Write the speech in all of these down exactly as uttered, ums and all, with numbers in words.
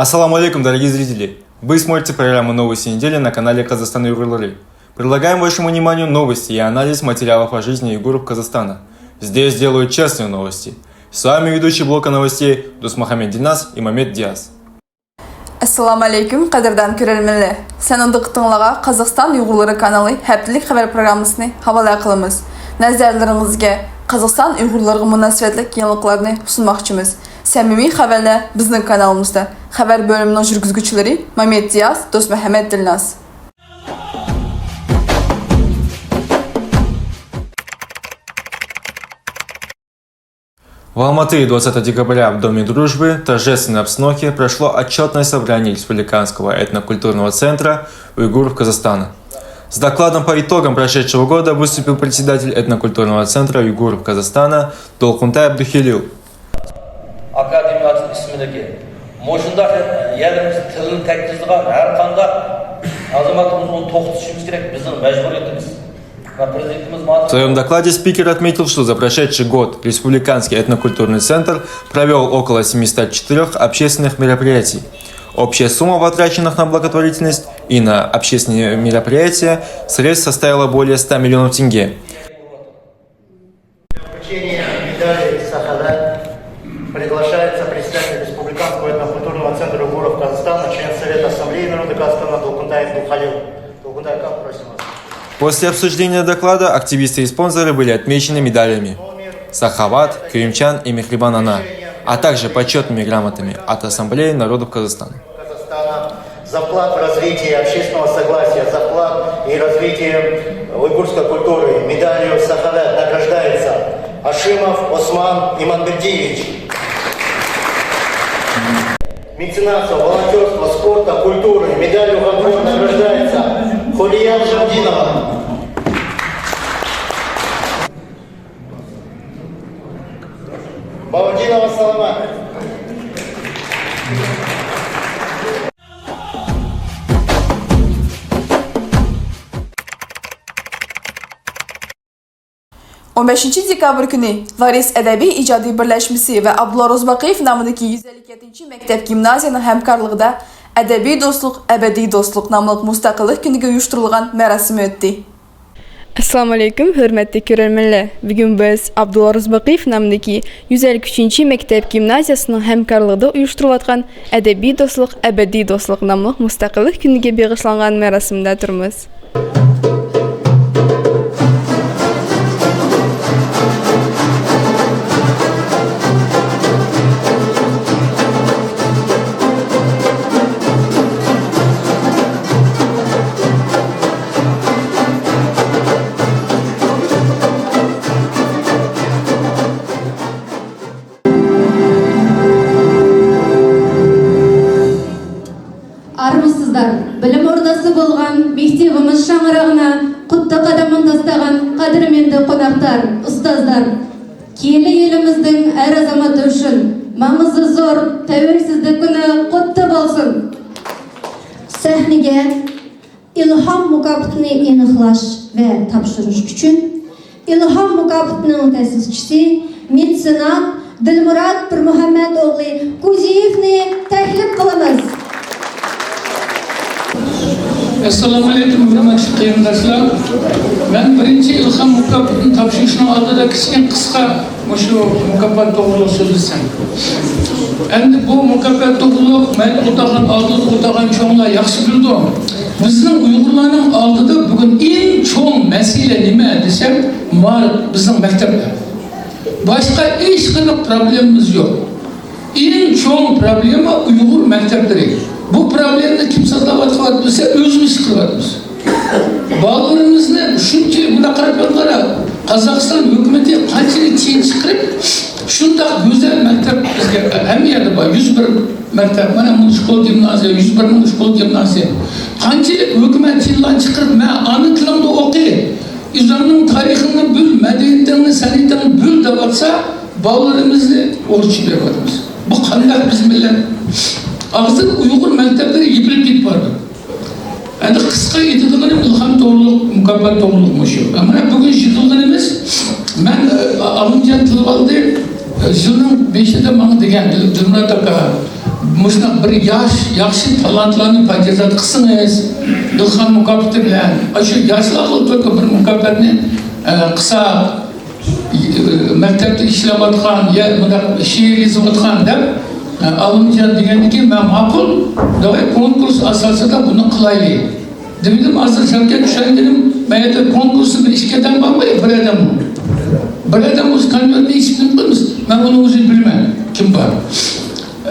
Ассаламу алейкум, дорогие зрители! Вы смотрите программу «Новости недели» на канале «Казахстан уйгурлары». Предлагаем вашему вниманию новости и анализ материалов о жизни уйгуров Казахстана. Здесь делают честные новости. С вами ведущий блока новостей Дусмухаммед Дильназ и Мамед Диас. ئەسسالامۇئەلەيكۇم، قەدىردان كۆرەرمەنلەر! سىلەرنىڭ دىققىتىڭلارغا قازاقىستان ئۇيغۇرلىرى كانىلى ھەپتىلىك خەۋەر پروگراممىسىنى ھاۋالە قىلىمىز. نەزەرلىرىڭىزگە قازاقىستان ئۇيغۇرلىرىغا مۇناسىۋەتلىك يېڭىلىقلارنى سۇنماقچىمىز. سەمىمىي خەۋەرلەر بىزنىڭ كانىلىمىزدا. خەۋەر بۆلۈمىنىڭ يۈرگۈزگۈچىلىرى مەمەت دىياز، دوستمۇھەممەت دىلناز. В Алматы двадцатого декабря в Доме дружбы в торжественной обстановке прошло отчетное собрание Республиканского этнокультурного центра уйгуров Казахстана. С докладом по итогам прошедшего года выступил председатель этнокультурного центра уйгуров Казахстана Долкунтай Абдухелил. Akademiya ismidagi مۇشۇنداق يەرلىرىمىز تىلىنى تەككۈزىدىغان ھەر قانداق ئازاماتىمىز ئۇنى توختىتىشىمىز كېرەك، بىزنىڭ مەجبۇرىيىتىمىز. В своём докладе спикер отметил, что за прошедший год Республиканский этнокультурный центр провёл около семисот четырёх общественных мероприятий. Общая сумма потраченных на благотворительность и на общественные мероприятия средств составила более ста миллионов тенге. Для вручения медали «Сахават» приглашается председатель Республиканского этнокультурного центра уйгуров Казахстана, член Совета Ассамблеи народа Казахстана Долкунтаев Духалил. Долкунтаев, просим вас. После обсуждения доклада активисты и спонсоры были отмечены медалями «Сахават», «Кюримчан» и «Мехрибан ана», а также почётными грамотами от Ассамблеи народов Казахстана. Казахстана за вклад в развитие общественного согласия, за вклад и развитие уйгурской культуры медалью «Сахават» награждается Ашимов Осман Иманбердиевич. Меценатство, волонтерство, спорта, культуры медалью «Гонконг» награждается Хулия Джамдинова. Баудинова Саламат. ئون بەشىنچى دېكابىر كۈنى ۋارىس ئەدەبىي ئىجادىي بىرلەشمىسى ۋە ئابدۇللا روزىباقىيېۋ نامىدىكى يۈز ئەللىك يەتتىنچى مەكتەپ گىمنازىيەنىڭ ھەمكارلىقىدا ئەدەبىي دوستلۇق، ئەبەدىي دوستلۇق ناملىق مۇستەقىللىق كۈنىگە ئۇيۇشتۇرۇلغان مەراسىم ئۆتتى. ئەسسالامۇئەلەيكۇم، ھۆرمەتلىك كۆرەرمەنلەر! بۈگۈن بىز ئابدۇللا روزىباقىيېۋ نامىدىكى يۈز ئەللىك ئۈچىنچى مەكتەپ گىمنازىيەسىنىڭ ھەمكارلىقىدا ئۇيۇشتۇرۇلۇۋاتقان ئەدەبىي دوستلۇق، ئەبەدىي دوستلۇق ناملىق مۇستەقىللىق كۈنىگە بېغىشلانغان مەراسىمدە تۇرىمىز. ئارمىسىزلار، بىلىم ئوردىسى بولغان مەكتىۋىمىز شاڭرىغىنا قۇتلۇق قەدەمنى تاسلىغان قەدىرمەن قوناقلار، ئۇستازلار! كېلە يىلىمىزنىڭ ئەر ئازامىتى ئۈچۈن ماڭىسى زور تەۋەككۈلسىزلىك كۈنى قۇتلۇق بولسۇن! سەھنىگە ئىلھام مۇكاپاتىنى ئېنىقلاش ۋە تاپشۇرۇش ئۈچۈن ئىلھام مۇكاپاتىنىڭ تەسىسچىسى مېتسېنات دىلمۇرات پىرمۇھەممەت ئوغلى كوزىيېۋنى تەكلىپ قىلىمىز. ئەسسالامۇئەلەيكۇم، ھۆرمەتلىك قېرىنداشلار! مەن بىرىنچى ئىلھام مۇكاپاتىنى تاپشۇرۇشنىڭ ئالدىدا كىچىككىنە قىسقا مۇشۇ مۇكاپات توغرۇلۇق سۆزلىسەم. ئەمدى بۇ مۇكاپات توغرۇلۇق مەن ئولتۇرغان، ئالدىدا ئولتۇرغان چوڭلار ياخشى بىلىدۇ. بىزنىڭ ئۇيغۇرلارنىڭ ئالدىدا بۈگۈن ئەڭ چوڭ مەسىلە نېمە دېسەم، مائارىپ، بىزنىڭ مەكتەپلەر. باشقا ھېچقانداق پروبلېمىمىز يوق. ئەڭ چوڭ پروبلېما ئۇيغۇر مەكتەپلىرى. بۇ پروبلېمىنى كىم ساقلاۋاتقان دېسە، ئۆزىمىز چىقىرىۋاتىمىز. بالىلىرىمىزنى شۇنچىلىك، مۇنداق قاراپ بېقىڭلار، قازاقىستان ھۆكۈمىتى قانچىلىك تىيىن چىقىرىپ، شۇنداق گۈزەل مەكتەپ بىزگە ھەممە يەردە بار، يۈز بىر مەكتەپ، مانا مۇنۇ شكول گىمنازىيە، يۈز بىرنىڭ شكول گىمنازىيە. قانچىلىك ھۆكۈمەت تىيىنلارنى چىقىرىپ، مەن ئانا تىلىڭدا ئوقۇي، ئۆزۈڭنىڭ تارىخىڭنى بىل، مەدەنىيىتىڭنى، سەنئىتىڭنى بىل دەۋاتسا، بالىلىرىمىزنى ئورۇسچە بېرىۋاتىمىز. بۇ قانداق بىز مىللەت؟ ھازىر ئۇيغۇر مەكتەپلىرى يېپىلىپ كېتىپ بارىدۇ. ئەمدى قىسقا ئېيتىدىغىنىم ئىلھام توغرۇلۇق، مۇكاپات توغرۇلۇق مۇشۇ. مانا بۈگۈن يىغىلغىنىمىز، مەن، ئە، ئالىمجان تىلغا ئالدى، ئە، يىلنىڭ بېشىدا ماڭا دېگەن، دىلمۇرات ئاكا، مۇشۇنداق بىر ياش، ياخشى تالانتلارنى پاكىزات قىلسىڭىز، ئىلھام مۇكاپاتى بىلەن، ئاشۇ ياشلارغا تولۇق بىر مۇكاپاتنى، ئە، قىلساق، ئە، مەكتەپتە ئىشلەۋاتقان يا مۇنداق شېئىر يېزىۋاتقان دەپ، ئە، ئالىمجان دېگەندىن كېيىن مەن ماقۇل، داۋاي كونكۇرس ئاساسىدا بۇنى قىلايلى. دېمىدىم، ھازىر شەۋكەت چۈشەندۈرۈم، مەن يەردە كونكۇرستا بىر ئىككى ئادەم بارمۇ؟ بىر ئادەم بار. بىر ئادەم بولسا كونۋېرتنى ئېچىپ نېمە قىلىمىز؟ مەن ئۇنى ئۆزى بىلىمەن، كىم بار.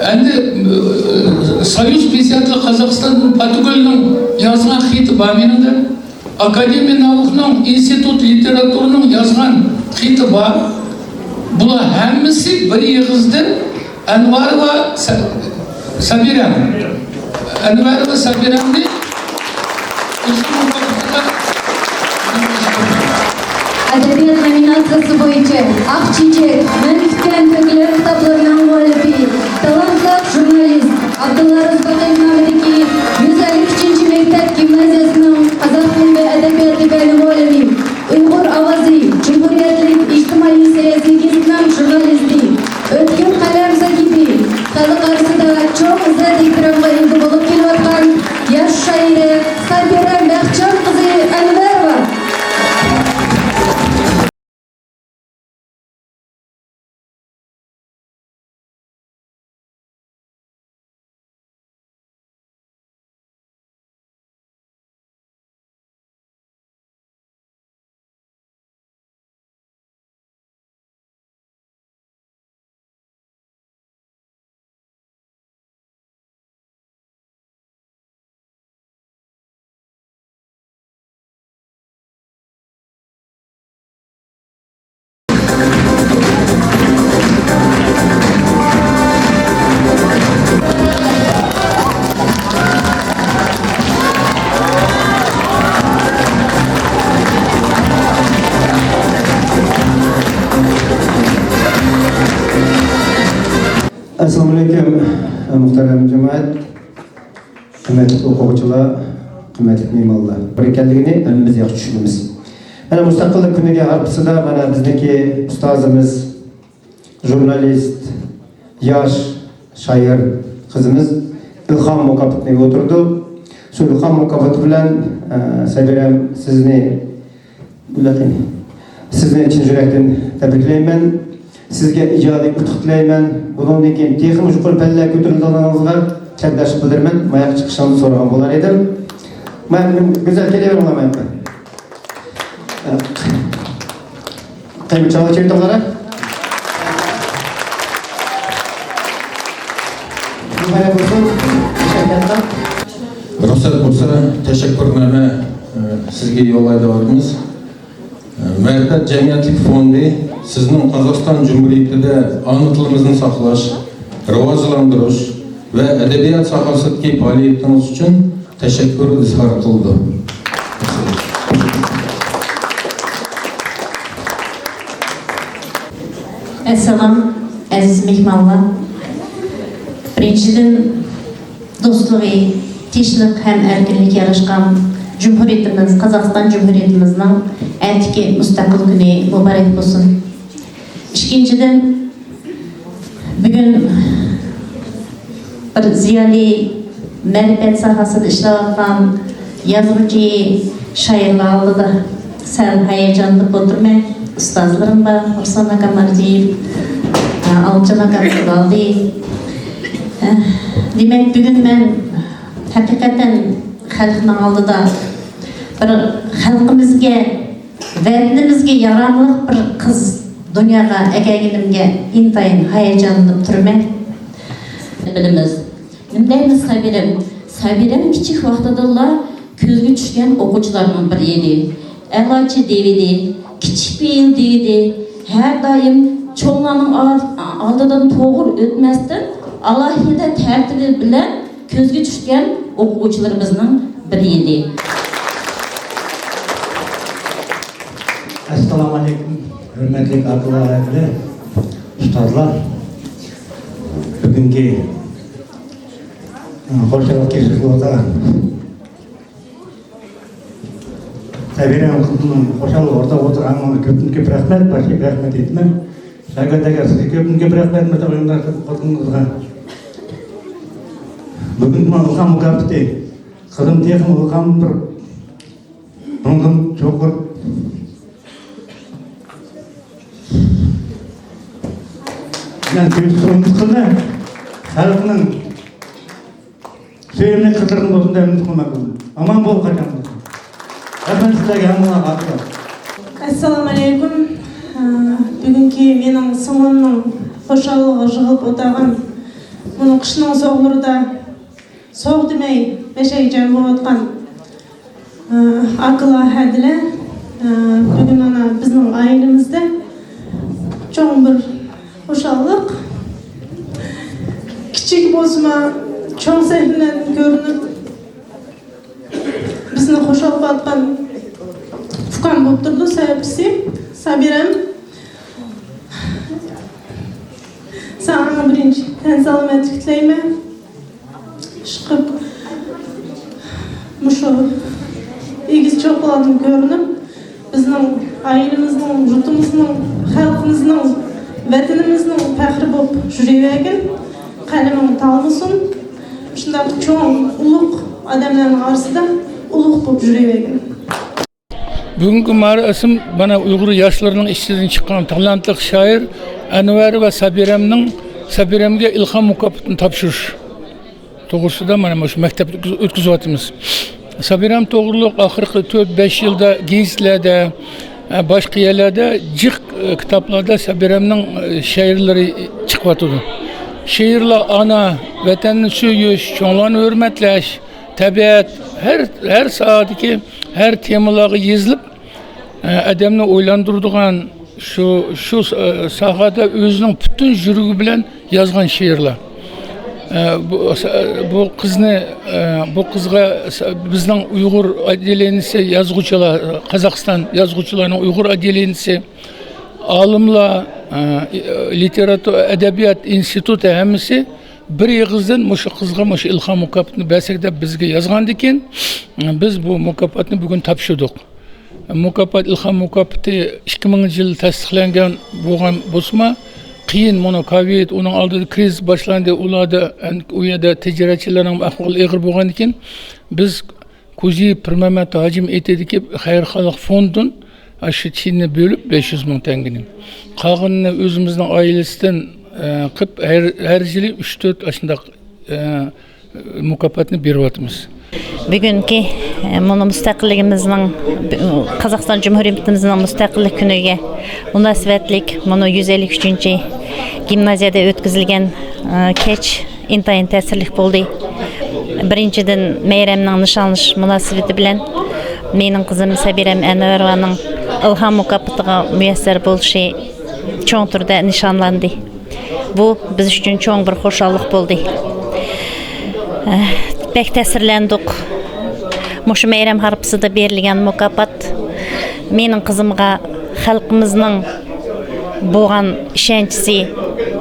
ئەمدى، ئى، سويۇز پېسىياتلىق قازاقىستاندىن پاتىگۈلنىڭ يازغان خېتى بار مېنىڭدە. ئاكادېمىيە ناۋۇكنىڭ ئىنستىتۇت لىتېراتۇرىنىڭ يازغان خېتى بار. بۇلار ھەممىسى بىر ئېغىزدىن ئەنۋەر ۋە سە-، سەبىرەم. ئەنۋەر ۋە سەبىرەمنى ئۆزى مۇكاپاتىغا. ئەدەبىيات نومىناتسىيەسى بويىچە ئاق چېچەك، مەن كۈتكەن تۆكۈلەر كىتابلىرىنىڭ مۇئەللىپى، تالانتلىق ژۇرنالىست، ئابدۇللا رىزباقىيېۋ نامىدىكى يۈز ئەللىك ئۈچىنچى مەكتەپ گىمنازىيەسىنىڭ قازاق تىلى ۋە ئەدەبىياتى بۆلۈم مۇئەللىمى، ئۇيغۇر ئاۋازى جۇمھۇرىيەتلىك ئىجتىمائىي سىياسىي گېزىتىنىڭ ژۇرنالىستى، ئۆتكۈر قەلەم ساھىبى، خەلق ئارىسىدا چوڭ ئىززەت-ئېھتىرامغا ئىگە بولۇپ كېلىۋاتقان ياش شائىرە سابىرە مەخچان قىزى ئەنۋەروۋا. ئەسسالامۇئەلەيكۇم، مۇھتەرەم جامائەت. قىممەتلىك ئوقۇغۇچىلار، قىممەتلىك مېھمانلار. بىر ئىكەنلىكىنى ھەممىمىز ياخشى چۈشىنىمىز. مانا مۇستەقىللىق كۈنىگە ھارپىسىدا مانا بىزنىڭكى ئۇستازىمىز، ژۇرنالىست، ياش شائىر قىزىمىز ئىلھام مۇكاپاتىنى ئولتۇرىدۇ. شۇ ئىلھام مۇكاپاتى بىلەن، ئە، سەبىرەم سىزنى بۇنداق، سىزنى چىن يۈرەكتىن تەبرىكلەيمەن. سىزگە ئىجادىي ئۇتۇق تىلەيمەن. بۇنىڭدىن كېيىن تېخىمۇ يۇقىرى پەللىگە كۆتۈرۈلىدىغىنىڭىزغا تىلەكداشلىق بىلدۈرىمەن. ماياق چىقىشىڭىزنى سورىغان بولار ئىدىم. مانا، گۈزەل، كېلىۋېرىڭلار ماياققا. قېنى، چاۋا چېۋىتىڭلار. مۇبارەك بولسۇن. رۇخسەت بولسا، تەشەككۈرنامە، ئە، سىزگە يوللايدىغانمىز. مەرىپەت جەمئىيەتلىك فوندى سىزنىڭ قازاقىستان جۇمھۇرىيىتىدە ئانا تىلىمىزنى ساقلاش، راۋاجلاندۇرۇش ۋە ئەدەبىيات ساھەسىدىكى پائالىيىتىڭىز ئۈچۈن تەشەككۈر ئىزھار قىلىدۇ. ئەسسالام، ئەزىز مېھمانلار. بىرىنچىدىن، دوستلۇقى، تىنچلىق ھەم ئەركىنلىككە ياراشقان جۇمھۇرىيىتىمىز، قازاقىستان جۇمھۇرىيىتىمىزنىڭ ئەتىكى مۇستەقىل كۈنى مۇبارەك بولسۇن. ئىككىنچىدىن، بۈگۈن بىر زىيالىي، مەرىپەت ساھەسىدە ئىشلەۋاتقان يازغۇچى، شائىرلار ئالدىدا سەل ھاياجانلىنىپ ئولتۇرىمەن. ئۇستازلىرىم بار، رۇخسان ئاكام ئارزىيېۋ، ئالىمجان ئاكام تۇرالدى. دېمەك، بۈگۈن مەن ھەقىقەتەن خەلقنىڭ ئالدىدا بىر خەلقىمىزگە، ۋەتىنىمىزگە ياراملىق بىر قىز دۇنياغا ئەكەلگىنىمگە ئىنتايىن ھاياجانلىنىپ تۇرىمەن. بىلىمىز. نېمە دەيمىز سابىرەم؟ سابىرەم كىچىك ۋاقتىدىنلا كۆزگە چۈشكەن ئوقۇغۇچىلارنىڭ بىرى ئىدى. ئەلاچى دېۋىدى، كىچىك پېئىل دېۋىدى. ھەر دائىم چوڭلارنىڭ ئار-، ئالدىدىن توغرا ئۆتمەستىن، ئالاھىدە تەرتىپى بىلەن كۆزگە چۈشكەن ئوقۇغۇچىلىرىمىزنىڭ بىرى ئىدى. ئەسسالامۇئەلەيكۇم، ھۆرمەتلىك ئاكىلار، ئۇستازلار. بۈگۈنكى، ئە، خۇشاللىق كەچلىكىمىزدە سەبىرە خۇشال ئورتاق ئولتۇرغانلىقىڭىزغا كۆپتىن كۆپ رەھمەت، باشتا رەھمەت ئېيتىمەن. شاگىرت ئەكە، سىزگە كۆپتىن كۆپ رەھمەت، مۇشۇنداق ئۇيۇمداشلىق قىلغىنىڭىزغا. بۈگۈنكى مۇ-، ئىلھام مۇكاپاتى قىزىم تېخىمۇ ئىلھام بىر بۇنىڭدىن چوقۇر مەن كۆپىنچە ئۈمىد قىلىمەن. خەلقنىڭ سۆيۈملۈك قىزلىرىدىن بولسۇن دەپ ئۈمىد قىلماقتىمەن. ئامان بول قاچان. رەھمەت سىزلەرگە ھەممىڭلارغا. ئەسسالامۇ ئەلەيكۇم. ئە، بۈگۈنكى مېنىڭ سىڭلىمنىڭ خۇشاللىقىغا يىغىلىپ ئولتۇرغان مۇنۇ قىشنىڭ سوغۇقلىرىدا سوغۇق دېمەي بەشەيگە جەم بولۇۋاتقان، ئە، ئاكىلار، ھەدىلەر، ئە، بۈگۈن مانا بىزنىڭ ئائىلىمىزدە چوڭ بىر خۇشاللىق. كىچىك بولسىمۇ، چوڭ سەھنىدىن كۆرۈنۈپ، بىزنى خۇشال قىلىۋاتقان ئۇكام بولۇپ تۇرىدۇ، سەۋەبچىسى سابىرەم. ساڭا بىرىنچى تەن سالامەتلىك تىلەيمەن. ئىشقىلىپ مۇشۇ ئېگىز چوققىلاردىن كۆرۈنۈپ، بىزنىڭ ئائىلىمىزنىڭ، يۇرتىمىزنىڭ، خەلقىمىزنىڭ، ۋەتىنىمىزنىڭ پەخرى بولۇپ يۈرۈۋەرگىن. قەلىمىڭ تالمىسۇن. شۇنداق چوڭ، ئۇلۇغ ئادەملەرنىڭ ئارىسىدا ئۇلۇغ بولۇپ يۈرۈۋەرگىن. بۈگۈنكى مۇراسىم مانا ئۇيغۇر ياشلىرىنىڭ ئىچىدىن چىققان تالانتلىق شائىر ئەنۋەر ۋە سابىرەمنىڭ، سابىرەمگە ئىلھام مۇكاپاتىنى تاپشۇرۇش توغرىسىدا مانا مۇشۇ مەكتەپتە ئۆتكۈزۈۋاتىمىز. سابىرەم توغرۇلۇق ئاخىرقى تۆت-بەش يىلدا گېزىتلەردە، ئە، باشقا يەرلەردە جىق، ئە، كىتابلاردا سابىرەمنىڭ، ئە، شېئىرلىرى چىقىۋاتىدۇ. شېئىرلار ئانا، ۋەتەننى سۆيۈش، چوڭلارنى ھۆرمەتلەش، تەبىئەت، ھەر، ھەر ساھەدىكى ھەر تېمىلارغا يېزىلىپ، ئە، ئادەمنى ئويلاندۇرىدىغان، شۇ، شۇ، ئە، ساھەدە ئۆزىنىڭ پۈتۈن يۈرىكى بىلەن يازغان شېئىرلار. ئە، بۇ، بۇ قىزنى، ئە، بۇ قىزغا بىزنىڭ ئۇيغۇر ئوتدېلېنىيىسى يازغۇچىلار، قازاقىستان يازغۇچىلارنىڭ ئۇيغۇر ئوتدېلېنىيىسى، ئالىملار، ئە، لىتېراتۇرا، ئەدەبىيات ئىنستىتۇتى ھەممىسى بىر ئېغىزدىن مۇشۇ قىزغا مۇشۇ ئىلھام مۇكاپاتىنى بەرسەك دەپ بىزگە يازغاندىكىن، بىز بۇ مۇكاپاتنى بۈگۈن تاپشۇردۇق. مۇكاپات، ئىلھام مۇكاپاتى ئىككى مىڭىنچى يىلى تەستىقلەنگەن بولغان بولسىمۇ، قىيىن، مانا كوۋىد، ئۇنىڭ ئالدىدا كرىزىس باشلاندى، ئۇلاردا، ئۇ يەردە تىجارەتچىلەرنىڭ ئەھۋالى ئېغىر بولغاندىكىن، بىز كوزى پىرمەمەت ھاجىم ئېيتىدىكى خەيرخاھلىق فوندىدىن شۇ چىننى بۆلۈپ، بەش يۈز مىڭ تەڭگىنى، قالغىنىنى ئۆزىمىزنىڭ ئائىلىسىدىن، ئە، قىلىپ، ھەر، ھەر يىلى ئۈچ تۆت ئاشۇنداق، ئە، مۇكاپاتنى بېرىۋاتىمىز. بۈگۈنكى، ئە، مۇنۇ مۇستەقىللىكىمىزنىڭ، قازاقىستان جۇمھۇرىيىتىمىزنىڭ مۇستەقىللىك كۈنىگە مۇناسىۋەتلىك مۇنۇ يۈز ئەللىك ئۈچىنچى گىمنازىيەدە ئۆتكۈزۈلگەن، ئە، كەچ ئىنتايىن تەسىرلىك بولدى. بىرىنچىدىن، مەيرەمنىڭ نىشانلىنىش مۇناسىۋىتى بىلەن مېنىڭ قىزىم سەبىرەم ئەنۋەرovanىڭ ئىلھام مۇكاپاتىغا مۇيەسسەر بولۇشى چوڭ تۈردە نىشانلاندى. بۇ بىز ئۈچۈن چوڭ بىر خۇشاللىق بولدى. بەك تەسىرلەندۇق. مۇشۇ مەيرەم ھارپىسىدا بېرىلگەن مۇكاپات مېنىڭ قىزىمغا خەلقىمىزنىڭ بولغان ئىشەنچىسى،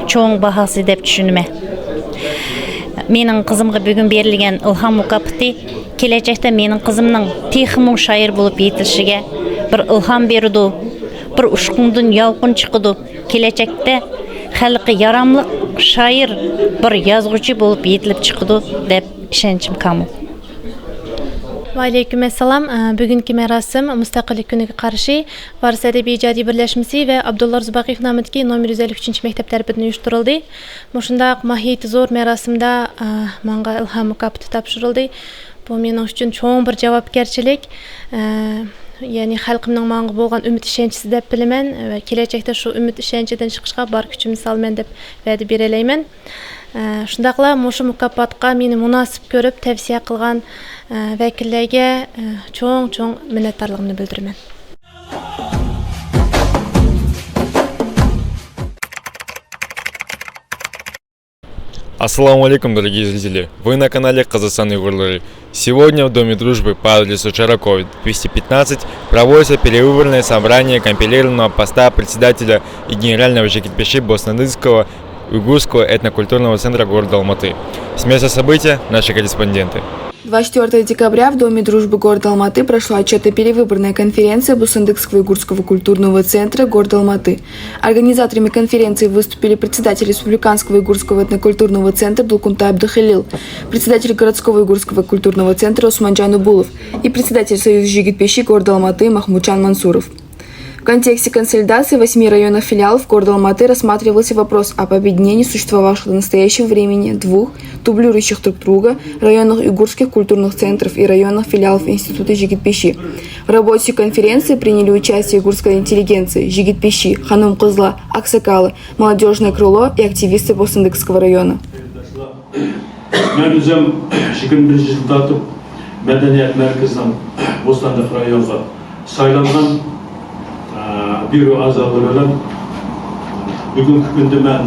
چوڭ باھاسى دەپ چۈشىنىمەن. مېنىڭ قىزىمغا بۈگۈن بېرىلگەن ئىلھام مۇكاپاتى كېلەچەكتە مېنىڭ قىزىمنىڭ تېخىمۇ شائىر بولۇپ يېتىلىشىگە بىر ئىلھام بېرىدۇ، بىر ئۇچقۇندىن يالقۇن چىقىدۇ. كېلەچەكتە خەلقى ياراملىق شائىر، بىر يازغۇچى بولۇپ يېتىلىپ چىقىدۇ دەپ ئىشەنچىم كامىل. ۋەئەلەيكۇم ئەسسالام. ئە، بۈگۈنكى مەراسىم مۇستەقىللىك كۈنىگە قارشى فارس ئەدەبىي ئىجادىي بىرلەشمىسى ۋە ئابدۇللا رۇزباقىيېف نامىدىكى نومېر يۈز ئەللىك ئۈچىنچى مەكتەپ تەرىپىدىن ئۇيۇشتۇرۇلدى. مۇشۇنداق ماھىيىتى زور مەراسىمدا، ئە، ماڭا ئىلھام مۇكاپاتى تاپشۇرۇلدى. بۇ مېنىڭ ئۈچۈن چوڭ بىر جاۋابكەرچىلىك. ئە، يەنى خەلقىمنىڭ ماڭا بولغان ئۈمىد ئىشەنچىسى دەپ بىلىمەن ۋە كېلەچەكتە شۇ ئۈمىد ئىشەنچىدىن چىقىشقا بار كۈچۈمنى سالىمەن دەپ ۋەدە بېرەلەيمەن. ئە، شۇنداقلا مۇشۇ مۇكاپاتقا مېنى مۇناسىپ كۆرۈپ تەۋسىيە قىلغان، ئە، ۋەكىللەرگە، ئە، چوڭ، چوڭ مىننەتدارلىقىمنى بىلدۈرىمەن. Ассаламу алейкум, дорогие зрители! Вы на канале Казахстан Уйгурлары. Сегодня в Доме дружбы по адресу Широковой, двести пятнадцать проводится перевыборное собрание компилированного поста председателя и генерального секретаря Боснадырского уйгурского этнокультурного центра города Алматы. С места события наши корреспонденты. Двадцать четвёртого декабря в Доме дружбы города Алматы прошла отчетно-перевыборная конференция Бусандыкского уйгурского культурного центра города Алматы. Организаторами конференции выступили председатель Республиканского уйгурского этнокультурного центра Дулкунтай Абдухалил, председатель городского уйгурского культурного центра Османджан Убулов и председатель Союза жигит-беши города Алматы Махмудджан Мансуров. В контексте консолидации восьми районных филиалов города Алматы рассматривался вопрос об объединении существовавших до настоящего времени двух дублирующих друг друга районных уйгурских культурных центров и районных филиалов Института жигит-беши. В работе конференции приняли участие уйгурская интеллигенция, жигит-беши, ханум-кызлар, аксакалы, молодёжное крыло и активисты Босындыкского района. مەن ئۆزۈم يىگىرمە بىرىنچى يىلدىن تارتىپ مەدەنىيەت مەركىزىنىڭ بوستانلىق رايونغا سايلانغان، ئە، بيۇرو ئەزالىرى بىلەن بۈگۈنكى كۈندە مەن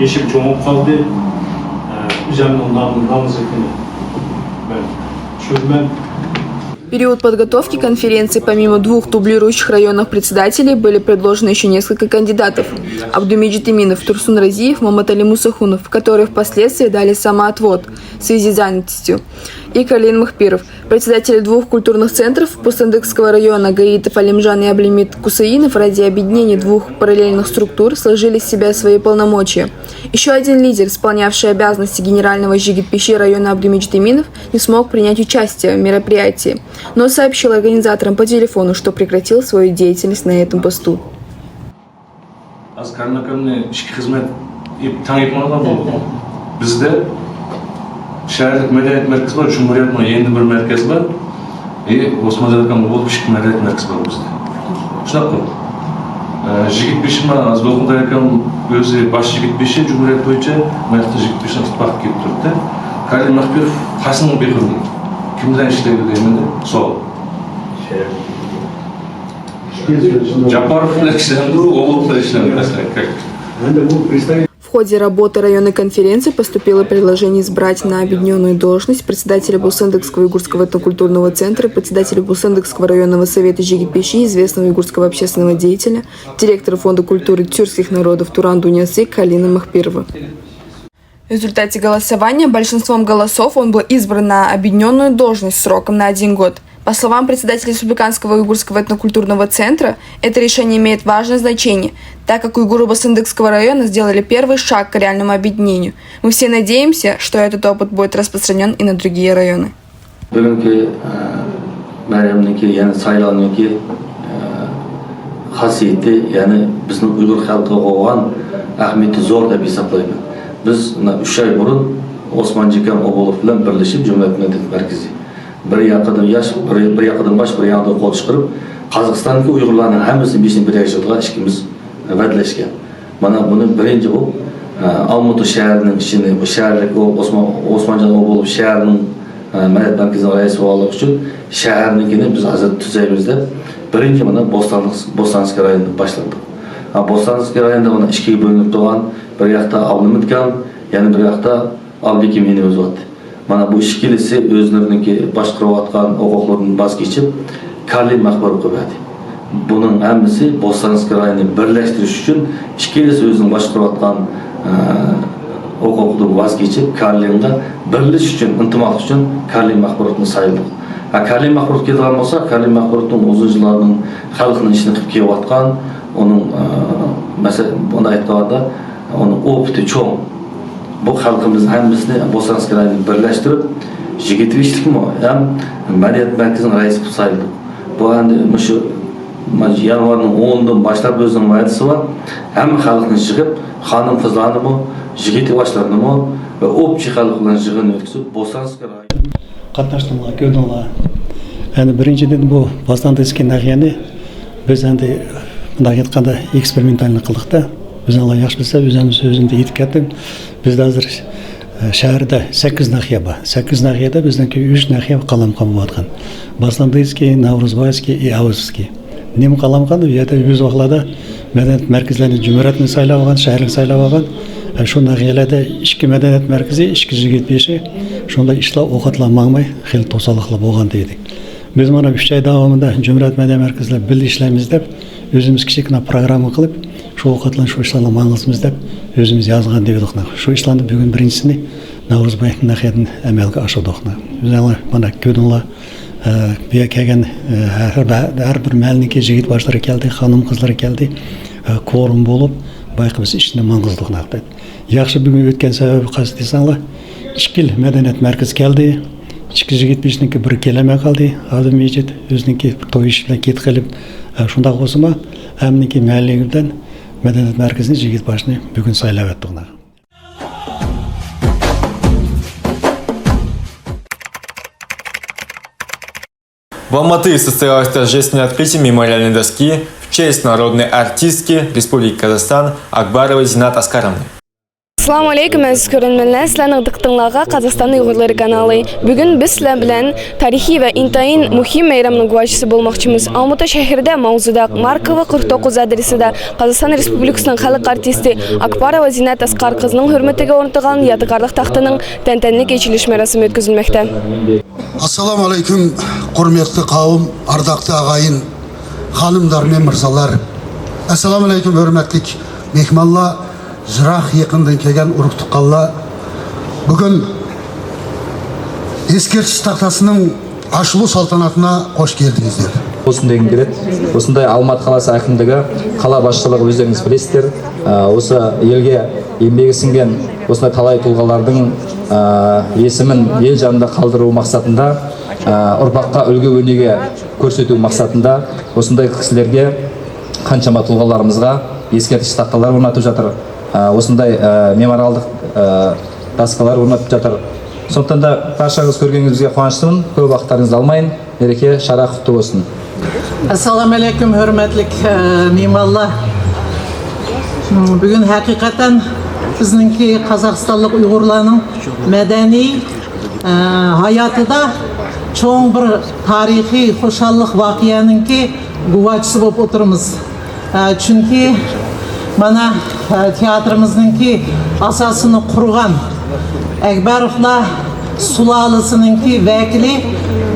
يېشىم چوڭىيىپ قالدى. ئە، ئۆزۈمنىڭ نام-، نامزېتىنى مەن چۈشۈرىمەن. В период подготовки конференции помимо двух дублирующих районных председателей были предложены ещё несколько кандидатов. Абдумеджит Иминов, Турсун Разиев, Маматали Мусахунов, которые впоследствии дали самоотвод в связи с занятостью, и Карлин Махпиров, председатели двух культурных центров Бусандыкского района Гаитов Алимжан и Аблимит Кусаинов ради объединения двух параллельных структур сложили с себя свои полномочия. Ещё один лидер, исполнявший обязанности генерального жигит-беши района Абдумеджит Иминов, не смог принять участие в мероприятии, но сообщил организаторам по телефону, что прекратил свою деятельность на этом посту. Аз Карнакамны ички хизмет еп-, таң епмалған болдық. Бізде шәһәрлік мәдениет мәркезі бар, Жумһуриятның енді бір мәркезі бар. И Османжан Акам болып ички мәдениет мәркезі бар бізде. Шындап қой. Ә, жігіт беші ма, аз болғанда Акам өзі бас жігіт беші, Жумһурият бойынша мәдениет жігіт беші артып келіп тұрды. Калин Махпиров қасының бекірді. Кімден ішлейді деймін де, сол. Жапаров bilan ishlandi, O'g'lov bilan ishlandi, masalan, как. Endi bu представитель В ходе работы районной конференции поступило предложение избрать на объединённую должность председателя Бусандыкского уйгурского этнокультурного центра, председателя Бусандыкского районного совета жигит-беши, известного уйгурского общественного деятеля, директора Фонда культуры тюркских народов Туран Дуньясы Калина Махпирова. В результате голосования большинством голосов он был избран на объединённую должность сроком на один год. По словам председателя Республиканского уйгурского этнокультурного центра, это решение имеет важное значение, так как уйгуры Басындыкского района сделали первый шаг к реальному объединению. Мы все надеемся, что этот опыт будет распространён и на другие районы. Бүгінгі, ә, мәйрәмнің ке, яғни сайлауның ке, ә, хасиеті, яғни біздің ұйғыр халқы болған әхметі зор деп есаплаймын. Біз мына үш ай бұрын Осман Жекем Оболов пен бірлесіп Жумһурият мәдениет мәркезі. Bir yakadan yaş, bir, bir yakadan baş, bir yanda qol chiqarib, Qozog'istondagi uyg'urlarning hammasini beshinchi bir yil ichida ishimiz va'dalashgan. Mana buni birinchi bu, e, Olmaota shahrining ichini, bu shaharlik, u Osmon, Osmonjon O'bulov shaharning, e, madaniyat markazining raisi bo'lganligi uchun shaharnikini biz hozir tuzaymiz deb, birinchi mana Bo'ston-, Bo'stonskiy rayonida boshladik. Ha, Bo'stonskiy rayonida mana ikkiga bo'linib turgan, bir yoqda Abdumitkan, yana bir yoqda Abdukim inimiz bor. Mana bu ikkilisi o'zlariniki boshqarayotgan huquqlaridan voz kechib, Karlin Maqburovga berdi. Buning hammasi Bo'stonskiy rayonni birlashtirish uchun ikkilisi o'zining boshqarayotgan, e, huquqidan voz kechib, Karlinga birlashish uchun, intimas uchun Karlin Maqburovni sayladik. Ha, Karlin Maqburov kelgan bo'lsa, Karlin Maqburovning uzun yillardan xalqning ishini qilib kelayotgan, uning, e, masalan, bunday aytganda, uning opiti cho'ng. Bu xalqimizni hammasini Bo'stonskiy rayonini birlashtirib, yigirma beshlikmi ham madaniyat markazining raisi qilib sayladik. Bu endi shu yanvarning o'nidan boshlab o'zining va'dasi bor. Hamma xalqni yig'ib, xonim-qizlarnimi, yigit yoshlarnimi va opchi xalq bilan yig'in o'tkazib, Bo'stonskiy rayoni. Qatnaştılar, gördüler. Yani birinci dedim bu Bostandıski nahiyeni biz endi bunday aytqanda eksperimentalni qildikda, o'zinglar yaxshi bilsa, o'zimiz o'zimda aytib ketdim. Bizda hozir, e, shaharda sakkiz nahiya bor. Sakkiz nahiyada bizningki uch nahiya qalamqa bo'layotgan. Bostandıski, Navruzbayskiy и Avazskiy. Nima qalamqa, u yerda o'z vaqtlarida madaniyat markazlarini, jumhuriyatni saylab olgan, shaharni saylab olgan. E, shu nahiyalarda ikki madaniyat markazi, ikki yigirma beshi, shunday ishlar, ovqatlar mangmay, xil to'sonliqlar bo'lgan deydi. Biz mana uch oy davomida jumhuriyat madaniyat markazlar birga ishlaymiz deb, o'zimiz kichkina programma qilib, shu ovqatlarni, shu ishlarni mang'izmiz deb, o'zimiz yozgan dedik. Shu ishlarni bugun birinchisini ناۋرۇزباي ناھىيەدىن ئەمەلگە ئاشۇردۇق. بىز مانا كۆردۈڭلار، ئە، بۇ يەرگە كەلگەن، ئە، ھەر، ھەر بىر مەھەللىنىڭكى يىگىت باشلىرى كەلدى، خانىم قىزلىرى كەلدى، ئە، كورۇم بولۇپ، بايىقى بىز ئىشنى ماڭغۇزدۇق نەقەدەر. ياخشى بۈگۈن ئۆتكەن سەۋەبى قايسى دېسەڭلار، ئىككى يىل مەدەنىيەت مەركىزى كەلدى، ئىككى يىگىت بىزنىڭكى بىرى كېلەلمەي قالدى. ئادىل مىجىت ئۆزىنىڭكى بىر توي ئىشى بىلەن كېتىپ قېلىپ، ئە، شۇنداق بولسىمۇ، ھەممىنىڭكى مەھەللىگە بىردەن مەدەنىيەت مەركىزىنى يىگىت باشنى بۈگۈن سايلاۋەتتۇق. В Алматы состоялось торжественное открытие мемориальной доски в честь народной артистки Республики Казахстан Акбаровой Зинат Аскаровны. ئەسسالامۇ ئەلەيكۇم، ئەزىز كۆرۈرمەنلەر! سىلەرنىڭ دىققىتىڭلارغا قازاقىستان ئۇيغۇرلىرى كانالى. بۈگۈن بىز سىلەر بىلەن تارىخىي ۋە ئىنتايىن مۇھىم مەيرامنىڭ گۇۋاھچىسى بولماقچىمىز. ئالمۇتا شەھىرىدە ماۋزۇداق ماركوۋا قىرىق توققۇز ئادرېسىدا قازاقىستان رېسپۇبلىكىسىنىڭ خەلق ئارتىستى ئاكباروۋا زىننەت ئەسقەر قىزنىڭ ھۆرمىتىگە ئورنىتىلغان يادىكارلىق تاختىنىڭ تەنتەنىلىك ئېچىلىش مەراسىمى ئۆتكۈزۈلمەكتە. ئەسسالامۇ ئەلەيكۇم، ھۆرمەتلىك قەۋم، ئارداقتى ئاغايىن، خانىملار، مېھمانلار. ئەسسالامۇ ئەلەيكۇم، ھۆرمەتلىك مېھمانلار، يىراق يېقىندىن كەلگەن ئۇرۇق تۇغقانلار. بۈگۈن ئېسكەرتىش تاختاسىنىڭ ئاچىلىش سالتاناتىنا خوش كەلدىڭىزلەر. بولسۇن دېگۈم كېلىدۇ. ئۇسۇنداي ئالماتى قالاسى ھەققىندىكى قالا باشچىلىقى ئۆزلىرىڭىز بىلىسىزلەر. ئە، ئۇسى يىلغا يېمەككە سىڭگەن ئۇسۇنداي تالاي تۇلغىلارنىڭ، ئە، يېسىمىن يىل جانىدا قالدۇرۇش مەقسىتىدە، ئە، ئۇرپاققا ئۈلگە ئۆرنىكى كۆرسىتىش مەقسىتىدە ئۇسۇنداي كىشىلەرگە قانچىلىما تۇلغىلىرىمىزغا ئېسكەرتىش تاختىلار ئورنىتىپ ياتىدۇ. ئە، ئۇسۇنداي، ئە، مېمورىياللىق، ئە، داسكىلار ئورنىتىپ ياتىدۇ. شۇنداقتا بارشىڭىزنى كۆرگىنىمىزگە قۇۋانچلىق. كۆپ ۋاقىتلىرىڭىزنى ئالمايمەن. مەرىكە شەرەپ قۇتلۇق بولسۇن. ئەسسالامۇ ئەلەيكۇم، ھۆرمەتلىك، ئە، مېھمانلار. بۈگۈن ھەقىقەتەن بىزنىڭكى قازاقىستانلىق ئۇيغۇرلارنىڭ مەدەنىي، ئە، ھاياتىدا چوڭ بىر تارىخىي خۇشاللىق ۋەقەنىڭكى گۇۋاھچىسى بولۇپ ئولتۇرىمىز. ئە، چۈنكى مانا، ئە، تىياتىرىمىزنىڭكى ئاساسىنى قۇرغان ئەكبەروفلار سۇلالىسىنىڭكى ۋەكىلى،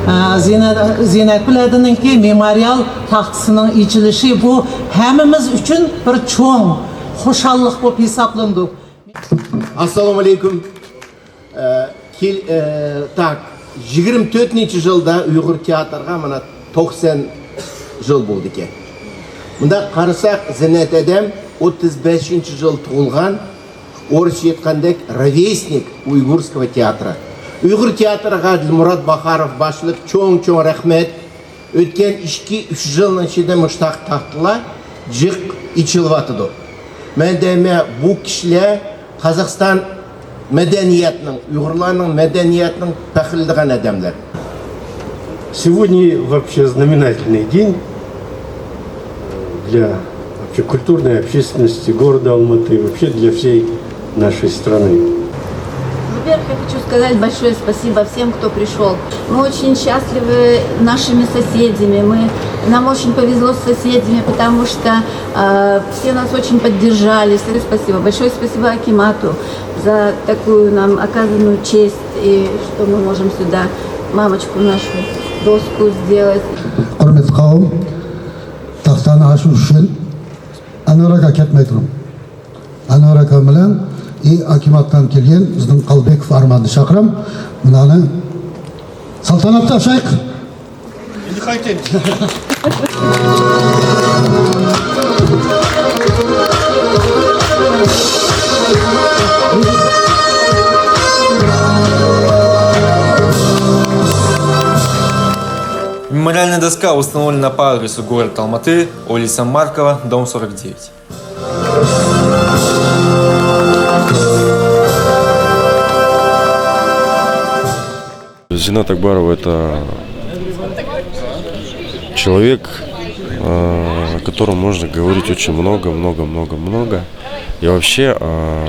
ئە، زىنە-، زىننەتگۈل ھەدىنىڭكى مېمورىيال تاختىسىنىڭ ئېچىلىشى، بۇ ھەممىمىز ئۈچۈن بىر چوڭ خۇشاللىق بولۇپ ھېسابلىنىدۇ. ئەسسالامۇ ئەلەيكۇم. ئە، كېل-، ئە، تاك، يىگىرمە تۆتىنچى يىلدا ئۇيغۇر تىياتىرغا مانا توقسان يىل بولىدىكەن. مۇنداق قارىساق، زىننەت ھەدەم ئوتتۇز بەشىنچى يىل تۇغۇلغان، ئورۇسچە ئېيتقاندەك، ровесник уйгурского театра. ئۇيغۇر تىياتىرىغا دىلمۇرات باخاروف باشلىق چوڭ-چوڭ رەھمەت. ئۆتكەن ئىككى، ئۈچ يىلنىڭ ئىچىدە مۇشۇنداق تاختىلار جىق ئېچىلىۋاتىدۇ. مەن دەيمەن، بۇ كىشىلەر قازاقىستان مەدەنىيەتنىڭ، ئۇيغۇرلارنىڭ مەدەنىيەتنىڭ پەخىرلىنىدىغان ئادەملەر. Сегодня вообще знаменательный день для вообще культурной общественности города Алматы и вообще для всей нашей страны. Во-первых, я хочу сказать большое спасибо всем, кто пришёл. Мы очень счастливы нашими соседями. Мы, нам очень повезло с соседями, потому что, э, все нас очень поддержали. Спасибо. Большое спасибо акимату за такую нам оказанную честь, и что мы можем сюда мамочку нашу доску сделать. Hörmetli qavm, taxtani achish uchun Anvar aka ketmay turing. Anvar aka bilan, e, akimotdan kelgan bizning Qalbekov Armanni chaqiraman. Bularni saltanatda ochaylik. Endi qaytaylik. Мемориальная доска установлена по адресу город Алматы, улица Маркова, дом сорок девять. Зинат Акбарова — это человек, э, о котором можно говорить очень много, много, много, много. И вообще, э,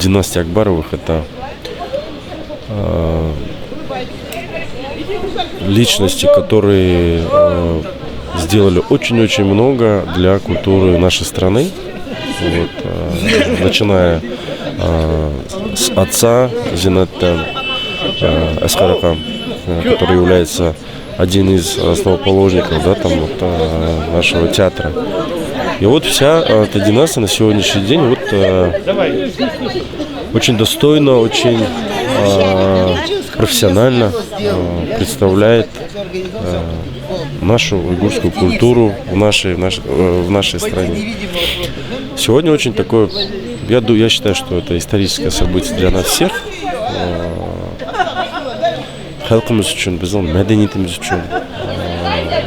династия Акбаровых — это э, личности, которые, э, сделали очень-очень много для культуры нашей страны. Вот, э, начиная, э, с отца Зиннетдин, э, Аскарака, э, который является один из основоположников, да, там вот, э, нашего театра. И вот вся, э, эта династия на сегодняшний день вот, э, Очень достойно, очень э, профессионально э, представляет э, нашу уйгурскую культуру в нашей, в наш- э, в нашей стране. Сегодня очень такое, я, ду- я считаю, что это историческое событие для нас всех. Э, Халқымыз үшін, біздің мәдениетіміз үшін э,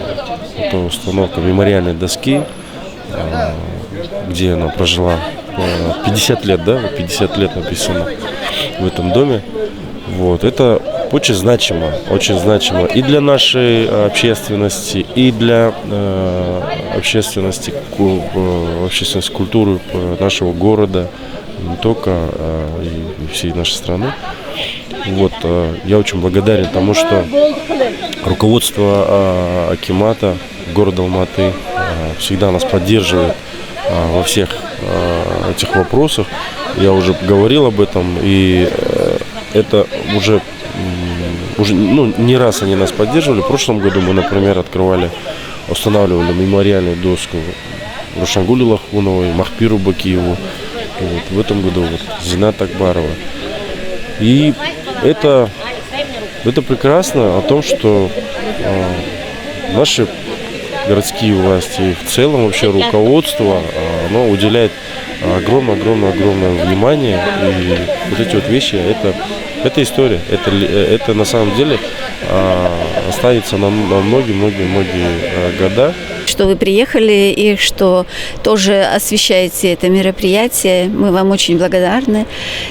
это установка мемориальной доски, э, где она прожила э, пятьдесят лет, да, вот пятьдесят лет написано в этом доме. Вот, это очень значимо, очень значимо и для нашей э, общественности, и для э, общественности, ку- э, общественности культуры э, нашего города, не только э, и всей нашей страны. Вот, э, я очень благодарен тому, что руководство э, акимата города Алматы э, всегда нас поддерживает э, во всех э, этих вопросах. Я уже говорил об этом, и э, это уже, м, уже ну, не раз они нас поддерживали. В прошлом году мы, например, открывали, устанавливали мемориальную доску Рушангуле Лахуновой, Махпиру Бакиеву. Вот, в этом году вот Зинат Акбарова. И это, это прекрасно о том, что э, наши городские власти, в целом вообще руководство, э, оно уделяет огромное-огромное-огромное внимание. И вот эти вот вещи, это, это история. Это, ли- э, это на самом деле э, останется на на многие-многие-многие э, года. Что вы приехали и что тоже освещаете это мероприятие. Мы вам очень благодарны.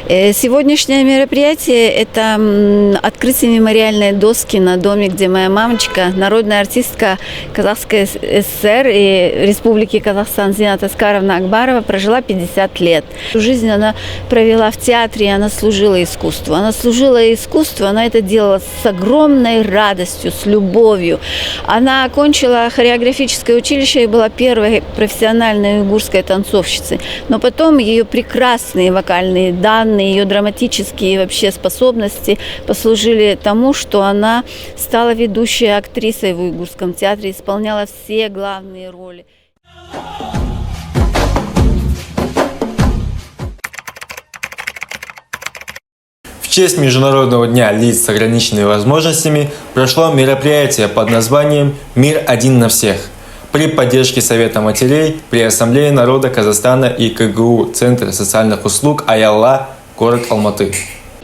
Э, Сегодняшнее мероприятие — это м, открытие мемориальной доски на доме, где моя мамочка, народная артистка Казахской ССР и Республики Казахстан Зинат Аскаровна Акбарова, прожила пятьдесят лет. Жизнь она провела в театре, и она служила искусству. Она служила искусству, она это делала с огромной радостью, с любовью. Она окончила хореографическое училище и была первой профессиональной уйгурской танцовщицей. Но потом ее прекрасные вокальные данные, ее драматические вообще способности послужили тому, что она стала ведущей актрисой в уйгурском театре, исполняла все главные роли. В честь Международного дня лиц с ограниченными возможностями прошло мероприятие под названием «Мир один на всех» при поддержке Совета матерей при Ассамблее народа Казахстана и КГУ Центр социальных услуг «Аялла», город Алматы.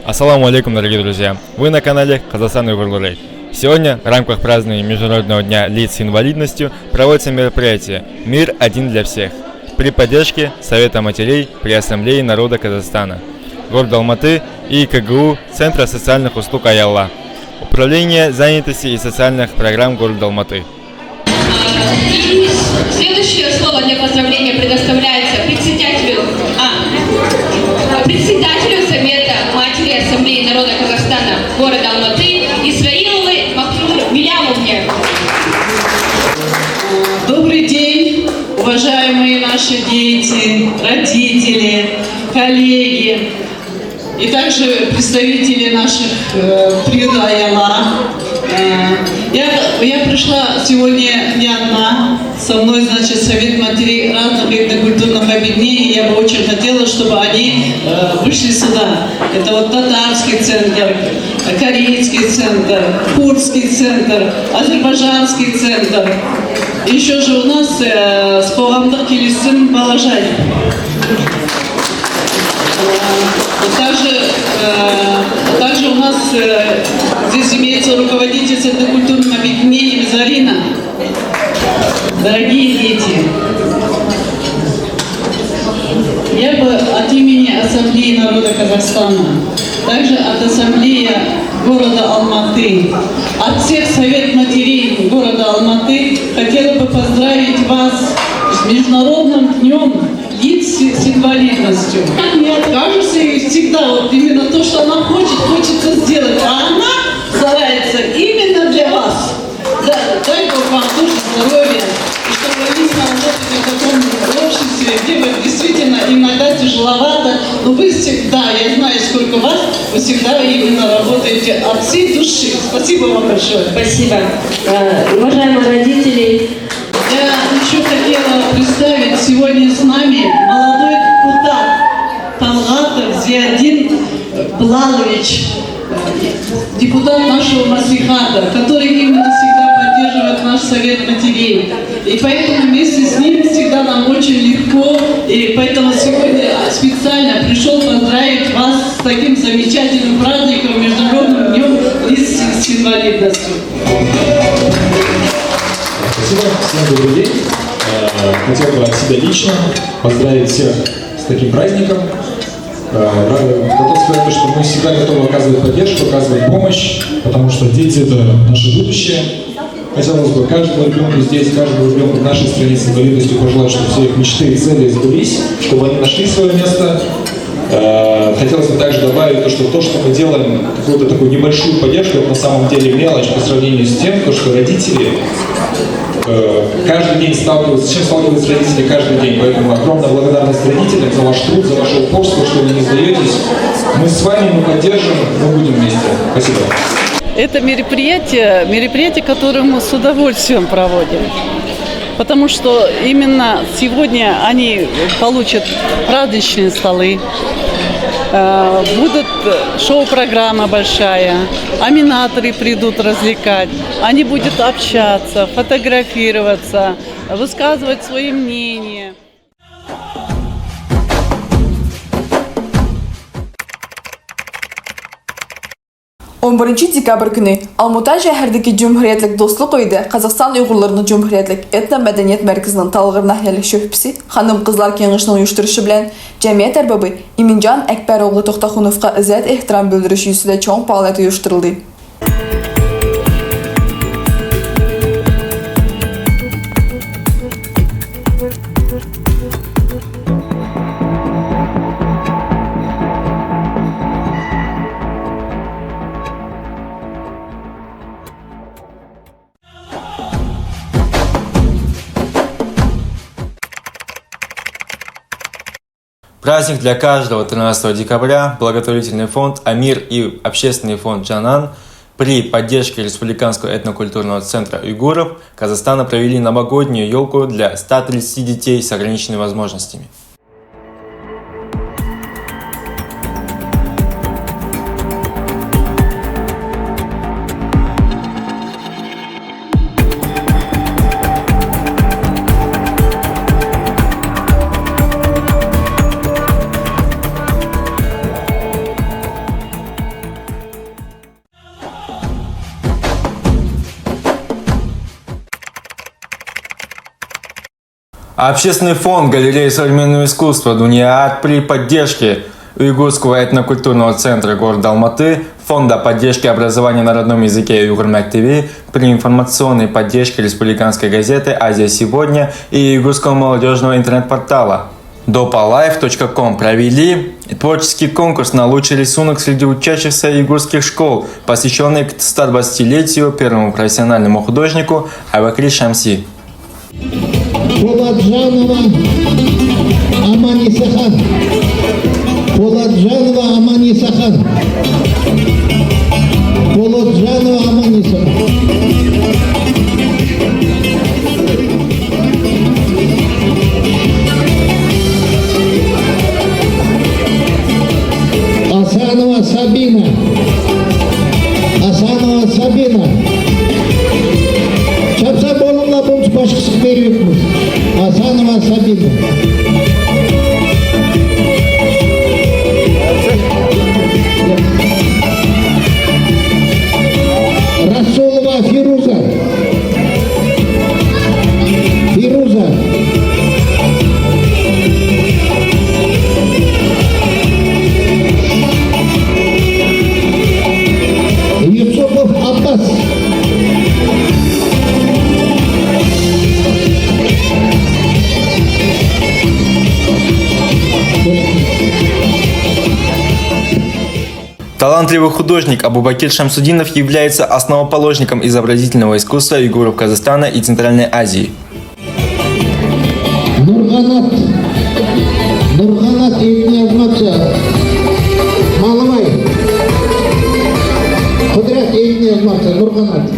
Ассаламу алейкум, дорогие друзья! Вы на канале Казахстан Уйгурлары. Сегодня в рамках празднования Международного дня лиц с инвалидностью проводится мероприятие «Мир один для всех» при поддержке Совета матерей при Ассамблее народа Казахстана, города Алматы и КГУ Центра социальных услуг «Аялла», Управления занятости и социальных программ города Алматы. Следующее слово для поздравления предоставляется председателю, а, председателю Совета матери Ассамблеи народа Казахстана города Алматы Исраиловой Махмуд Милямовне. Добрый день, уважаемые наши дети, родители, коллеги и также представители наших э, приюта Аялла. Э, я, я пришла сегодня не одна. Со мной, значит, совет матерей разных этнокультурных объединений. Я бы очень хотела, чтобы они э, вышли сюда. Это вот татарский центр, корейский центр, курдский центр, азербайджанский центр. Еще же у нас э, с Павловым Килисим Балажай. Также, э, также у нас э, здесь имеется руководитель с этнокультурным объединением Зарина. Дорогие дети, я бы от имени Ассамблеи народа Казахстана, также от Ассамблеи города Алматы, от всех Совет матерей города Алматы хотела бы поздравить вас с Международным днем лиц с инвалидностью. Как мне кажется, и всегда вот именно то, что она хочет, хочется сделать, а она старается именно для вас. Да, дай Бог вам тоже здоровья, и чтобы вы именно работали в таком обществе, где вы действительно иногда тяжеловато, но вы всегда, я знаю, сколько вас, вы всегда именно работаете от всей души. Спасибо вам большое. Спасибо. Э, уважаемые родители, я еще хотела представить, сегодня с нами молодой депутат Талгатов Зиадин Лалович, депутат нашего маслихата, который именно всегда поддерживает наш совет матерей. И поэтому вместе с ним всегда нам очень легко. И поэтому сегодня специально пришел поздравить вас с таким замечательным праздником, Международным днем лиц с инвалидностью. Спасибо. Всем добрый день. Э, хотел бы от себя лично поздравить всех с таким праздником. Э, ра- готов сказать, что мы всегда готовы оказывать поддержку, оказывать помощь, потому что дети — это наше будущее. Хотелось бы каждому ребенку здесь, каждому ребенку в нашей стране с инвалидностью пожелать, чтобы все их мечты и цели сбылись, чтобы они нашли свое место. Э, хотелось бы также добавить то, что то, что мы делаем, какую-то такую небольшую поддержку, это на самом деле мелочь по сравнению с тем, то, что родители э, каждый день сталкиваются, с чем сталкиваются родители каждый день. Поэтому огромная благодарность родителям за ваш труд, за ваше упорство, что вы не сдаетесь. Мы с вами, мы поддержим, мы будем вместе. Спасибо. Это мероприятие, мероприятие, которое мы с удовольствием проводим. Потому что именно сегодня они получат праздничные столы, э, будут, э, шоу-программа большая, аниматоры придут развлекать, они будут общаться, фотографироваться, высказывать свои мнения. ئون بىرىنچى دېكابىر كۈنى ئالمۇتا شەھىرىدىكى جۇمھۇرىيەتلىك دوستلۇق ئۆيىدە قازاقىستان ئۇيغۇرلىرىنىڭ جۇمھۇرىيەتلىك ئېتنو مەدەنىيەت مەركىزىنىڭ تالغىر ناھىيەلىك شۆبىسى خانىم قىزلار كېڭىشىنىڭ ئۇيۇشتۇرۇشى بىلەن جەمئىيەت ئەربابى ئىمىنجان ئەكبەر ئوغلى توختاخۇنوفقا ئىززەت ئېھتىرام بىلدۈرۈش يۈزىسىدە چوڭ پائالىيەت ئۇيۇشتۇرۇلدى. Праздник для каждого тринадцатого декабря благотворительный фонд «Амир» и общественный фонд «Джанан» при поддержке Республиканского этнокультурного центра уйгуров Казахстана провели новогоднюю елку для ста тридцати детей с ограниченными возможностями. Общественный фонд галереи современного искусства «Дунья Арт» при поддержке Уйгурского этнокультурного центра города Алматы, Фонда поддержки образования на родном языке «Уйгур мәктәбе» при информационной поддержке республиканской газеты «Азия сегодня» и Уйгурского молодежного интернет-портала допалайф точка ком провели творческий конкурс на лучший рисунок среди учащихся уйгурских школ, посвящённый к стодвадцатилетию первому профессиональному художнику Абакри Шамси. Polatjanova Amanisexan. Polatjanova Amanisexan. Polatjanova Amanisexan. Asanova Sabina. Asanova Sabina. Çapsa bolunla bunu başkası veriyormuş. Asanova Sabina. Rasulova Firuza. Фируза. Юсупов Аббас. Талантливый художник Абубакир Шамсудинов является основоположником изобразительного искусства уйгуров Казахстана и Центральной Азии. Нурғанат. Нурғанат, elini yazmaqçı. Malıbay. Qudrat, elini yazmaqçı. Nurg'anat.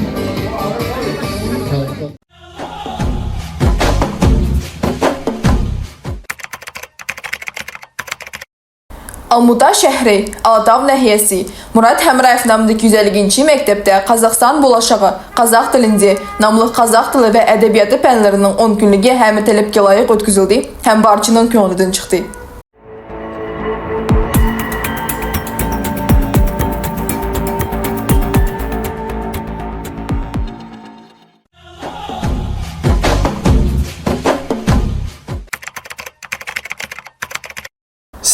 ئالمۇتا شەھىرى، ئالتاۋ ناھىيەسى، مۇرات ھەمرايېف نامىدىكى يۈز ئەللىكىنچى مەكتەپتە قازاقىستان بولاشاغى، قازاق تىلىندى ناملىق قازاق تىلى ۋە ئەدەبىياتى پەنلىرىنىڭ ئون كۈنلۈكى ھەممە تەلەپكە لايىق ئۆتكۈزۈلدى ھەم بارچىنىڭ كۆڭلىدىن چىقتى.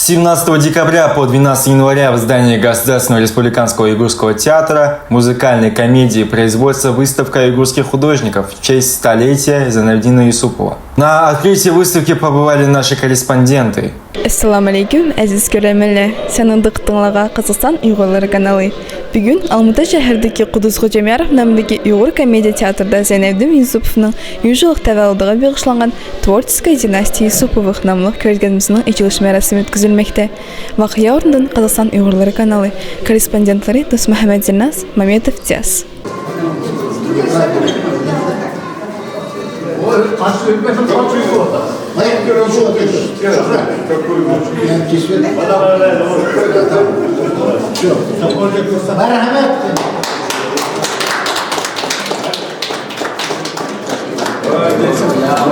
Семнадцатого декабря по двенадцатое января в здании Государственного республиканского уйгурского театра музыкальной комедии и производства выставка уйгурских художников в честь столетия Зайнуддина Юсупова. На открытии выставки побывали наши корреспонденты. ئەسسالامۇئەلەيكۇم، ئەزىز كۆرەرمەنلەر! سىلەرنىڭ دىققىتىڭلارغا قازاقىستان ئۇيغۇرلىرى قانىلى. بۈگۈن ئالمۇتا شەھىرىدىكى قۇددۇس خوجامياروف نامىدىكى ئۇيغۇر كومېدىيە تىياتىرىدا زەينەۋدىن يۈسۈپوفنىڭ يۈز يىللىق تەۋەللۇدىغا بېغىشلانغان تворческая династия Юсуповых ناملىق كۆرگەزمىسىنىڭ ئېچىلىش مەراسىمى ئۆتكۈزۈلمەكتە. ۋەقە ئورنىدىن قازاقىستان ئۇيغۇرلىرى قانىلى كوررېسپوندېنتلىرى دوستمۇھەممەت زىنناز، مامېتوف دىياز. Мархамат.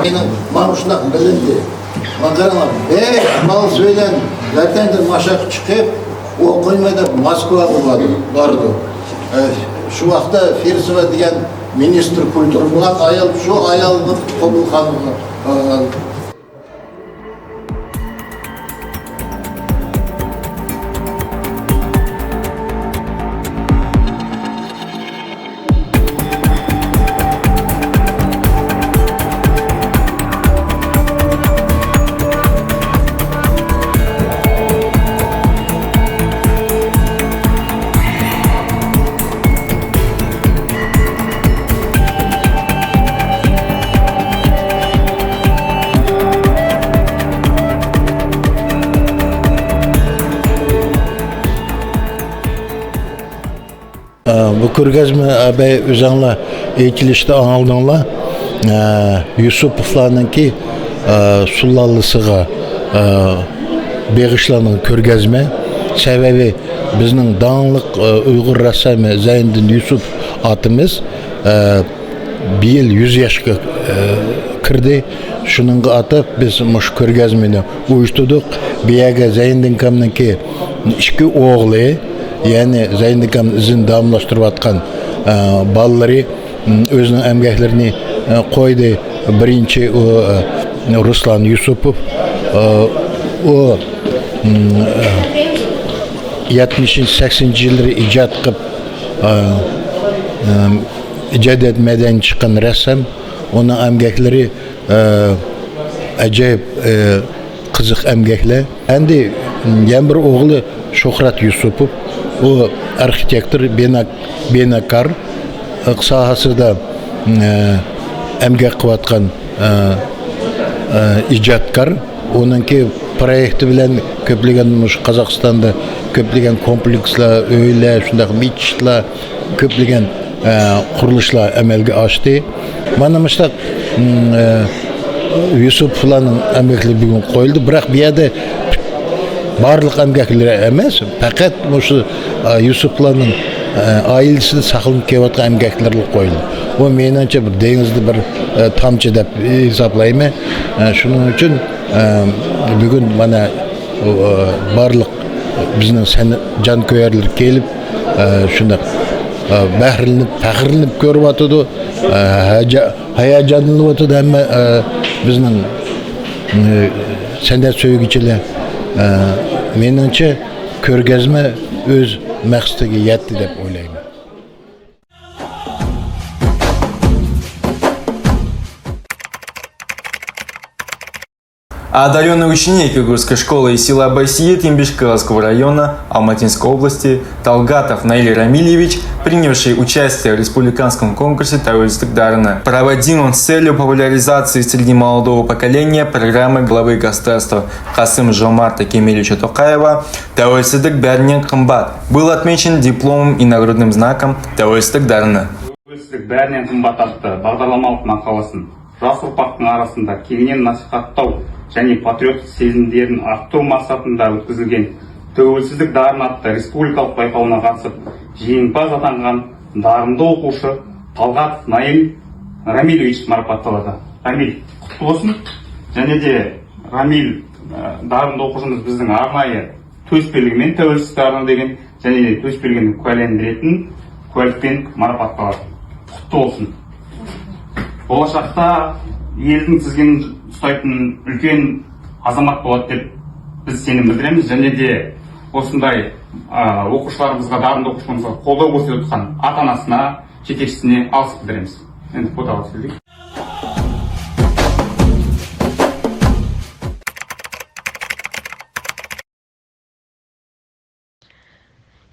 Мени мамышнак билинди. Маңғараңлар, бек мал сөйлен, вәтәнден машақ чыгып, о қоймай деп Москваға барды, барды. Э, шу вақытта Фирсова деген министр культуры болған аял, шу аялны Қобылханға, э, بۇ كۆرگەزمە، ئە، بەي ئۆزەڭلار ئېچىلىشتا ئاڭلىدىڭلار. ئە، يۈسۈپوفلارنىڭكى، ئە، سۇلالىسىغا، ئە، بېغىشلانغان كۆرگەزمە. سەۋەبى، بىزنىڭ داڭلىق، ئە، ئۇيغۇر رەسسامى زەينىدىن يۈسۈپوف ئاتىمىز، ئە، بىيىل يۈز ياشقا، ئە، كىردى. شۇنىڭغا ئاتاپ بىز مۇشۇ كۆرگەزمىنى ئۇيۇشتۇردۇق. بۇ يەرگە زەينىدىن ئاكامنىڭكى ئىككى ئوغلى، يەنى زەينىدىن ئاكامنىڭ ئىزىنى داۋاملاشتۇرۇۋاتقان، ئە، بالىلىرى، م، ئۆزىنىڭ ئەمگەكلىرىنى، ئە، قويدى. بىرىنچى ئۇ، ئە، رۇسلان يۈسۈپوف، ئە، ئۇ، م، ئە، يەتمىشىنچى، سەكسىنىنچى يىللىرى ئىجاد قىلىپ، ئە، ئە، ئىجادىيەت مەيدانىغا چىققان رەسسام. ئۇنىڭ ئەمگەكلىرى، ئە، ئاجايىپ، ئە، قىزىق ئەمگەكلەر. ئەمدى يەنە بىر ئوغلى شۆھرەت يۈسۈپوف، ئۇ ئارخىتېكتور، بىنا-، بىناكار، ئە، ساھەسىدە، ئە، ئەمگەك قىلىۋاتقان، ئە، ئە، ئىجادكار. ئۇنىڭكى پرويېكتى بىلەن كۆپلىگەن مۇشۇ قازاقىستاندا كۆپلىگەن كومپلېكسلار، ئۆيلەر، شۇنداق مەسچىتلار، كۆپلىگەن، ئە، قۇرۇلۇشلار ئەمەلگە ئاشتى. مانا مۇشۇنداق، م، ئە، يۈسۈپوفلارنىڭ ئەمگەكلىرى بۈگۈن قويۇلدى. بىراق بۇ يەردە بارلىق ئەمگەكلىرى ئەمەس، پەقەت مۇشۇ، ئە، يۈسۈپوفلارنىڭ، ئە، ئائىلىسىدە ساقلىنىپ كېلىۋاتقان ئەمگەكلىرىگە قويۇلدى. بۇ مېنىڭچە بىر دېڭىزدا بىر، ئە، تامچە دەپ ھېسابلايمەن. ئە، شۇنىڭ ئۈچۈن، ئە، بۈگۈن مانا ئۇ، ئۇ، بارلىق بىزنىڭ سەن-، جانكۆيەرلەر كېلىپ، ئە، شۇنداق، ئە، بەھرىلىنىپ، پەخىرلىنىپ كۆرۈۋاتىدۇ. ئە، ھاياجا-، ھاياجانلىنىۋاتىدۇ ھەممە، ئە، بىزنىڭ، ئە، سەنئەت سۆيگۈچىلەر. ئە، مېنىڭچە، كۆرگەزمە ئۆز مەقسىتىگە يەتتى دەپ ئويلايمەن. Одарённый ученик Уйгурской школы и села Байсиит Имбишкаловского района Алматинской области Талгатов Наиль Рамильевич, принявший участие в республиканском конкурсе «Тәуелсіздік дарыны», проводимом с целью популяризации среди молодого поколения программы главы государства Касым-Жомарта Кемелевича Токаева «Тәуелсіздік бәрінен қымбат», был отмечен дипломом и нагрудным знаком «Тәуелсіздік дарыны». Тәуелсіздік бәрінен қымбат атты бағдарламалық мақаласын жас ұрпақтың арасында кеңінен насихаттау және патриоттық сезімдерін арттыру мақсатында өткізілген تۆۋەنسىزلىك دارىنى ئاتتى رېسپۇبلىكىلىق بايقاۋىنا قاتنىشىپ، жеңімпаз атанған дарынды оқушы Талғатов Наиль Рамилевич марапатталады. Рамиль, құтты болсын. Және де Рамиль, ә, дарынды оқушымыз біздің арнайы төсбелгімен, тәуелсіздік дарыны деген, және де төсбелгіні куәлендіретін куәлікпен марапатталады. Құтты болсын. Болашақта елдің тізгінін ұстайтын үлкен азамат болады деп біз сенім білдіреміз. Және де осындай, ә, оқушыларымызға, дарынды оқушыларымызға қолдау көрсетіп жатқан ата-анасына, жетекшісіне алғыс білдіреміз. Енді фотоға түсірейік.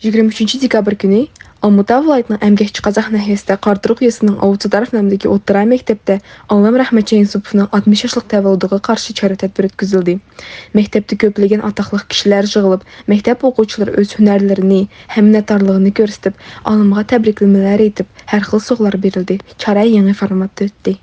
يىگىرمە ئۈچىنچى دېكابىر كۈنى ئالمۇتا ۋىلايىتىنىڭ ئەمگەكچى قازاق ناھىيەسىدە قاراتۇرۇق يېزىسىنىڭ ئاۋۇتسىدارف نامىدىكى ئوتتۇرا مەكتەپتە ئالىم رەھمەتجان يۈسۈپوۋنىڭ ئاتمىش ياشلىق تەۋەللۇدىغا قارشى چارە تەدبىرى ئۆتكۈزۈلدى. مەكتەپتە كۆپلىگەن ئاتاقلىق كىشىلەر يىغىلىپ، مەكتەپ ئوقۇغۇچىلىرى ئۆز ھۈنەرلىرىنى، ھەم مىننەتدارلىقىنى كۆرسىتىپ، ئالىمغا تەبرىكلىمىلەر ئېيتىپ، ھەر خىل سوۋغىلار بېرىلدى. چارە يېڭى فورماتتا ئۆتتى.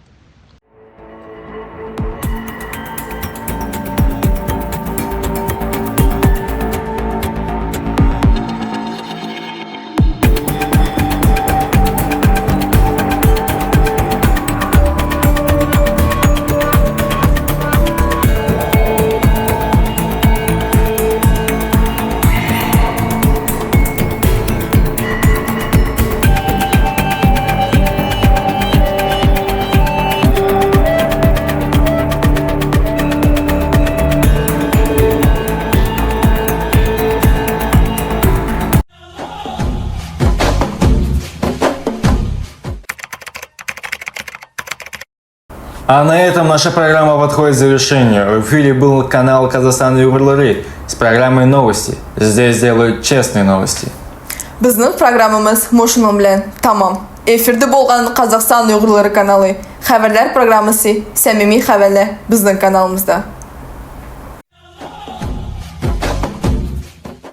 А на этом наша программа подходит к завершению. В эфире был канал «Казахстан Уйгурлары» с программой «Новости». Здесь делают честные новости. بىزنىڭ پروگراممىمىز مۇشۇنىڭ بىلەن تامام. ئېفىردا بولغان قازاقىستان ئۇيغۇرلىرى كانالى خەۋەرلەر پروگراممىسى، سەمىمىي خەۋەرلەر بىزنىڭ كانالىمىزدا.